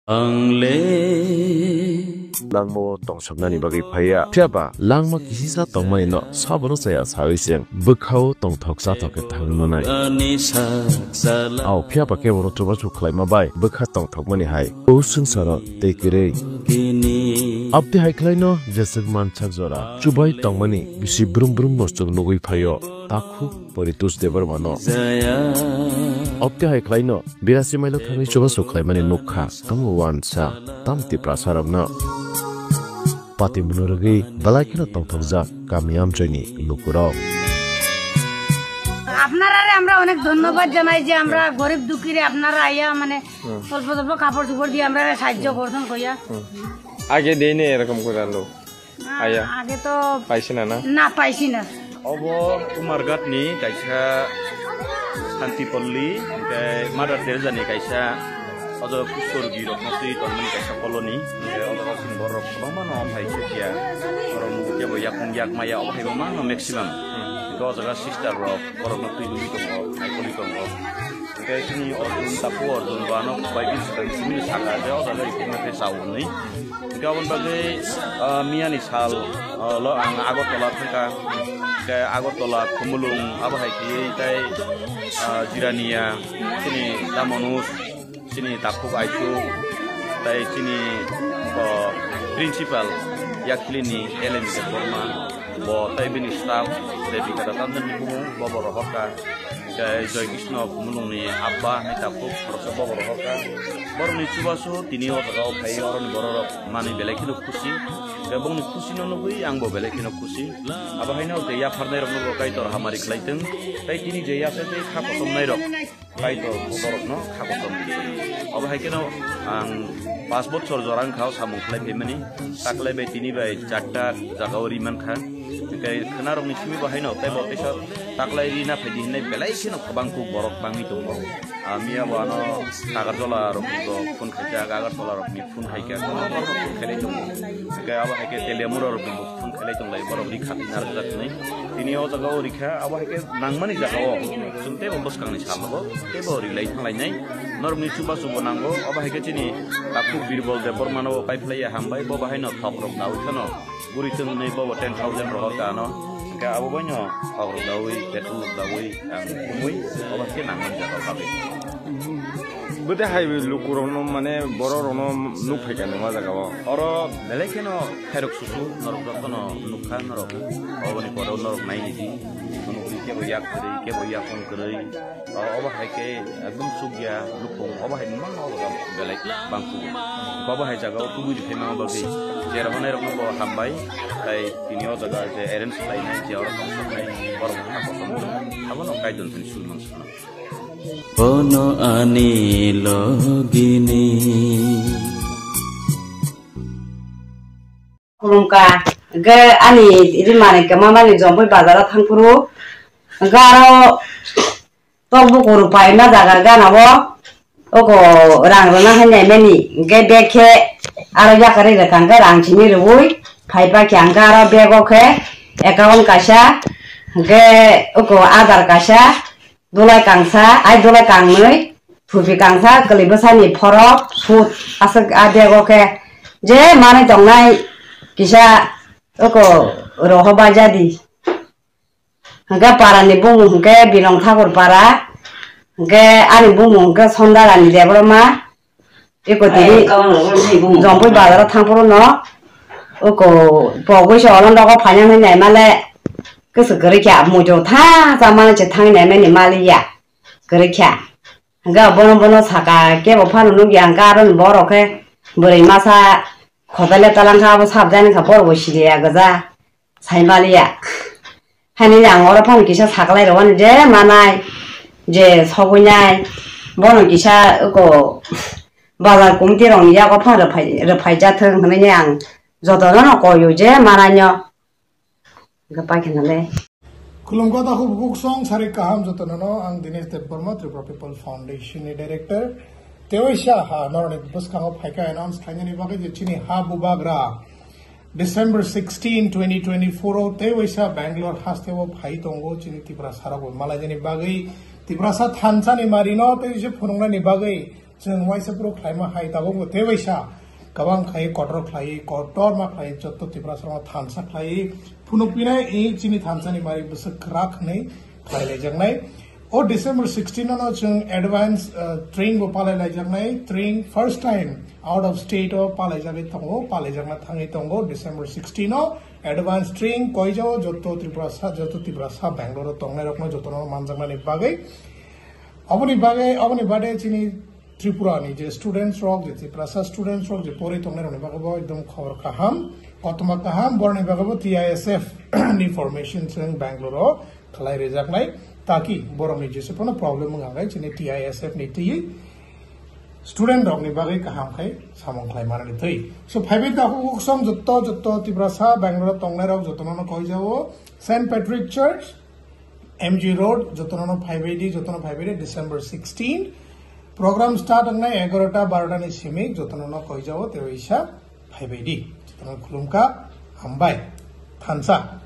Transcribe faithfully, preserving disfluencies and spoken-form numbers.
Ang le langmao tongsoknani bagwi phaiya. Phiya ba langma kisisa tongmani no sabono chaya sawi se bwkhao tongthok chathok khe thangno nai. Ani sak sala Ao phiya ba kebono chubachu khlaima bai bwkha tongthokmani hai o swngcharo tei kwrwi. Gini. Abte hai khlaino jeswk mansak jora chubai tongmani bisi brum brum no chwng nugwi phaio. Takhuk Poritus Debbarmano. Jaya. Obte hai khlaino birasi mailo thangwi chubachu khlaimani nukha, tamo wansa tam Tiprasarokno. Pati mwnwi rwgwi belai kheno tongthokjak kami amchoini lukurok. আপনারারে আমরা অনেক ধন্যবাদ জানাই যে আমরা গরিব দুঃখীরে আপনারা আইয়া মানে অল্প স্বল্প কাপড় চোপড় দিয়ে আমরা সাহায্য করছেন কইয়া। আগে দেই না এরকম করে আলো। আয়া। আগে তো পাইছি না, না? না, পাইছি না। Obo Kumarghat ni kaisa Santipalli, hingke Mother Teresa ni kaisa, ojo kusorgi rok no twi tongmani kaisa colony, hingke ojo chini borok kwbangma no omo hai chukya, borok nugo kebo yakung yak maya, obo hai bo mano maximum. Hingke o jaga sister rok, borok no twi nugwi tongo, hai koli tongo. Hingke chini Arjun, tapu Arjun bo ano bai bini swkang simi saka je o jaga rikima khe chao hwnwi. Hingke aboni bagwi, ah, miyani sal, ah, lo ang Agartala thangkha. Hingke Agartala, Khumulwng, abo hai khe tei, ah, Jirania, chini Damanus, chini takhuk Aichu, tei chini bo principal Yakhilini L M Debbarma, bo tei bini staff Devika Datta ni bumung, bo bo rohorkha. Tei Joy Krishna Khumulwngni abba hai takhuk khoroksa bobo rohorkha. Borokni chubachu tini o jaga o phai oroni bororok manwi belai kheno khusi. Tei bongni khusino nugwi angbo belai kheno khusi. Abo haino je yapharnairokno bo Kaitor hamari khlaitwng. Tei tini je yachakni kha kotomnairok Kaitor borokno kha kotom. Obo hai kheno ang pash bochor jora wngkha o samung khlai phaimani. Taklai bai tini bai charta jaga o ri mankha. Tei khwnarokni simi bo haino tei bo teisa taklai rina phaidi hinwi belai kheno kwbang kuk borok bangwi tongo. Ami abo ano Agartala rokni bo phone khaijak, Agartala rokni phone khaikha, phone khailai tongo. Tei abo haikhe Teliamura rokni bo phone khailai tonglai, borok rikha narwkjak hinwi. Tini o jaga o rikha, abo haikhe nangmani jaga o chwng teibo bwskangni salogo teibo rilai thanglainai. Norokni chubachu bo nango, abo haikhe chini takhuk Birbal Debbarmano bo paiphlaiya hambai, bo bahaino thokrok dawi kheno. Guri twngnwi bobo ten thousand rohor ka ano. Hingke abo baino hok rok dawi, petrol rok dawi, ang kumui, obo khe nangmani jaga o bagwi. Bwtwi hai lukurokno, mane, bororokno nuk phai kha numa jaga o. Oro belai kheno khairok susu, norok jotono nukha norok. Oboni pore norok naini di. Nukdi kebo yak kwrwi, kebo yak kwrwi. O, obo hai khe ekdom chukya lukung, obo hai mangno obo belai bangkuk. Obo hai jaga o tubui rwphai mano bagwi je rohornai rokno bo hambai, tai tini o jaga je arrange khlainai, je oro tong soknai, borok kha kosom abono kaidon thani sul mansukno. Bono ani logini. Khulumkha, hwnkhe ani rimani kwmamani Jomboi bazaro thangphuru, hwnkhe aro tok bukur paima jaga gana o, oko rang rwna hai naimani, hwnkhe bag khe aro yakarwi rwkha, hwnkhe rang simi rwui phai pakya, hwnkhe aro bag o khe account kaisa, hwnkhe oko Aadhaar kaisa, dulai kangsa, ai dulai kangnwi, thupi kangsa, kwlwi bwsani phorok, sut, aswk a bag o khe je manwi tongnai kisa oko roho baijadi. Hwnkhe parani bumung hwnkhe Binong Thakur para, hwnkhe ani bumung hwnkhe Sondarani Debbarma. Eko tini Jompui bazaro thangphuru no, oko pogwi se olo nogo phaina hinwi naimale, kwswk kwrwi khe muitu tha chamani se thangwi naimani maliya, kwrwi khe. Hwnkhe bono bono saka kebo phano nukya, hwnkhe aroni borok khe bwrwi masa khotaile talangkha, abo sabjani kha, borok bo siliya gwja. Saimaliya. Hani ang oro phano kisa saklai rwani je manai, je sogwinai, bono kisa oko bazar committee rokni yago phano rwphai, rwphai jathwng hinwi ang jotono no koyo je manaino. Hwnkhe paikha nale. Khulumkha takhuk bukhuk song sarik kaham jotono, ang Dinesh Debbarma, Tripura People Foundation ni director. Tewaisa ha noroni bwskango phaikha announce khlainani bagwi je chini ha bubagra December sixteen, twenty twenty-four o tewaisa Bangalore hasteo phai tongo chini Tiprasa rok bai malainani bagwi, Tiprasa thansa ni mari no tewaisa phunuknani bagwi Chwng waisa phuru khlaima hai tabukbo tei waisa kwbang khai kotor khlai, kotorma khlai, jotto Tiprasarokno thansa khlai phunukpinai, i chini thansani mari bwswk kwrak hwnwi khlai laijaknai. O December sixteen no chwng advance, uh, training bo palai laijaknai, training first time out of state o palai jagwi tongo, palai jakna thangwi tongo December sixteen o advance training koijao jotto Tripura sa, jotto Tripura sa Bangalore o tongnai rokno jotono manjaknani bagwi. Oboni bagwi, oboni bade chini Tripura ni je students rok, je Tiprasa students rok, je pori tongnai rokni bagwi bo ekdom khobor kaham, kothoma kaham, borni bagwi bo T I S F ni formation chwng Bangalore o khlai rijaknai, taki borokni jese phano problem wngkha khe chini T I S F ni twi student rokni bagwi kaham khai samung khlai manani twi. So phaibai da huk som jotto, jotto Tiprasa Bangalore o tongnai rok jotono no koijao Saint Patrick Church, M G Road, jotono phaibai di, jotono phaibai di, December sixteen. Program start wngnai egarota barota ni simi, jotono no koijao tei waisa phaibai di. Jotono khulumkha, hambai, thansa.